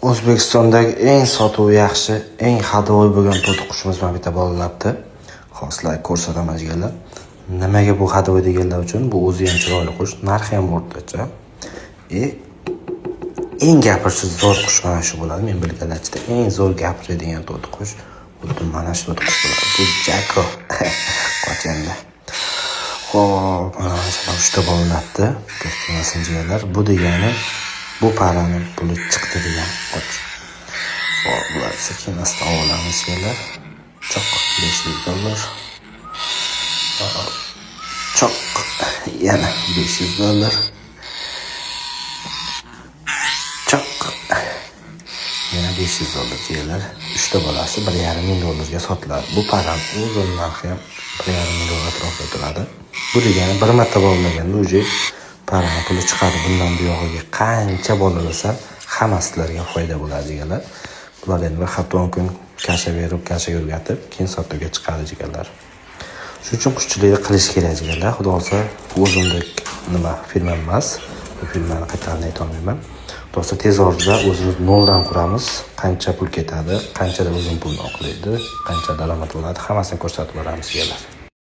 O'zbekistondagi eng sotuvi yaxshi, eng ходовой bo'lgan to'tiqushimiz mana bu yerda bolalabdi. Hozir sizlarga ko'rsataman, jigarlar. Nimaga bu ходовой deganlar uchun, bu o'zi ham chiroyli qush, narxi ham o'rtacha. И eng gapirishi zo'r qush mana shu bo'ladi. Men bilganlar ichida eng zo'r gapiradigan to'tiqush xuddi mana shu to'tiqush bo'ladi. Bu Jako. Qoch endi. Xo'p, mana shu uchta bolalabdi. Ko'z jigarlar. Bu degani bu parani puli chiqdi degan qoch. Xo'p, bular sekin asta olamiz, jigarlar. Choq, 500 dollar. Choq, yana 500 dollar. Choq. Yana 500 dollar, jigarlar. Uchta bolasi 1,5 ming dollarga sotiladi. Bu parani o'zini narxi ham 1,5 ming dollar atrofida turadi. Bu degani bir marta bolalaganda уже parani puli chiqadi. Bundan buyog'iga qancha bolalasa, hammasi sizlarga foyda bo'ladi, jigarlar. Bular endi bir hafta 10 kun kasha berib, kashaga o'rgatib, keyin sotuvga chiqadi, jigarlar. Shuning uchun qushchilikni qilish kerak, jigarlar. Xudo xohlasa, bu o'zimni nima firmam emas. Bu firmani qaytarini aytolmayman. Xudo xohlasa, tez orada o'zimiz noldan quramiz. Qancha pul ketadi, qanchada o'zim pulni oqlaydi, qancha daromad bo'ladi, hammasini ko'rsatib boramiz, jigarlar.